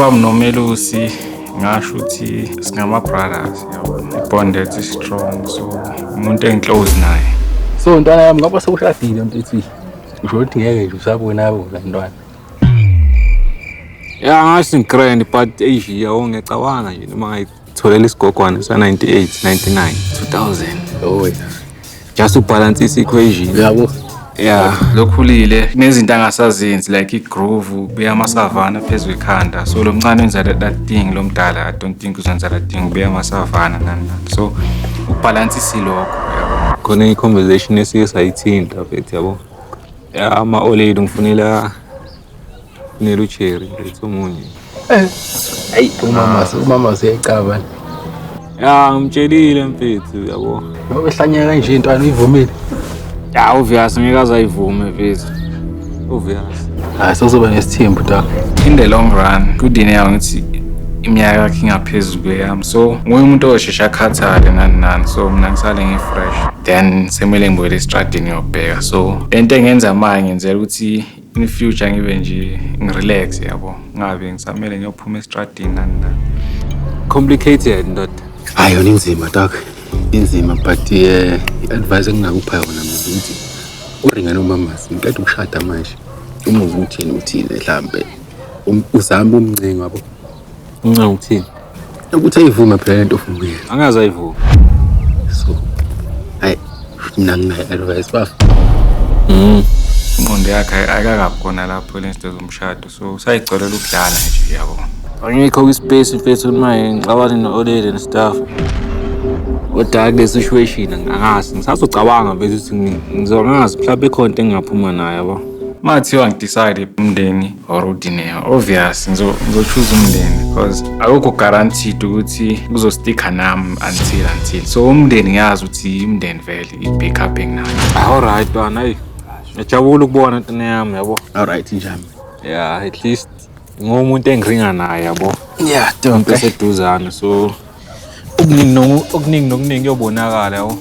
Ubaba noMelusi ngasho ukuthi singama-brothers, yabo. I-bond yethu strong, so umuntu engi-close naye. So ntwana yami, ngoba sewushadile mfethu, usho ukuthi ngeke nje usabona abo ntwana. Ya, ngathi ngi-grand, but eish, yabo, ngiyacabanga nje noma ngayitholela isigogwane sa-98, 99, 2000. Oh wena. Just ubhalansisa equation. Yabo. Yeah. Lokhulile kunezinto angasazenzi, like i-groove, ubuya amasavana phezu kwekhanda. So lo mncane wenza that thing, lo mdala I don't think uzenza that thing, ubuya amasavana nani nani. So ubhalansisa lokho, yabo. Khona i-conversation esike sayithinta mfethu, yabo. Ya, ama-oledi ngifunela, funela ucherry mfethu omunye. Ayi, umama useyacaba. Ya, ngimtshelile mfethu, yabo. Ngoba ehlanyeka kanje intwana uyivumile. Ya, obvious ngeke aze ayivume mfethu. Obvious. Hayi, sekuzoba nesithembu ta. In the long run, kuDineo ngithi iminyaka yakhe ingaphezu kweyami, so nguye umuntu osheshe akhathale nani nani, so mina ngisale ngi-fresh, then semele ngibuyele esitradini ngiyobheka. So lento engenza manje ngenzela ukuthi in future ngibe nje ngi-relax, yabo, ngabe ngisamele ngiyophuma esitradini nani nani. Complicated, ndoda. Hayi, yona inzima tak, inzima, but i-advice engingakupha yona mina ukuthi uringane umamazi ngiqeda ukushada manje, umuze uthini uthini mhlambe uzame umncengo, yabo. Uncenga ukuthini? Ukuthi ayivume phela lento ofuna ukuyenza. Angaze ayivume. So hayi, mina nginayo advice bafa. Ingqondo yakhe ayikakabi khona lapho lento zomshado, so usayicolela ukudlala nje, yabo. Angikho kwi-space mfethu manje ngixabane no-oledi and stuff. Kodwa kule situation angazi, ngisazocabanga mfethu ukuthi ngizongazi mhlawumbe ikhona into engingaphuma nayo, yabo. Uma kuthiwa ngi-decide umndeni or uDineo, obvious ngizo-choose umndeni because akukho guaranteed ukuthi kuzostikha nami until, so umndeni ngiyazi ukuthi umndeni vele i-backup enginayo. Alright bana, hayi. Ngiyajabula ukubona ntwana yami, yabo. Alright njami. Yeah, at least ngumuntu engiringa naye, yabo. Yeah. Umuntu oseduzane, so okuningi nokuningi kuyobonakala, yabo.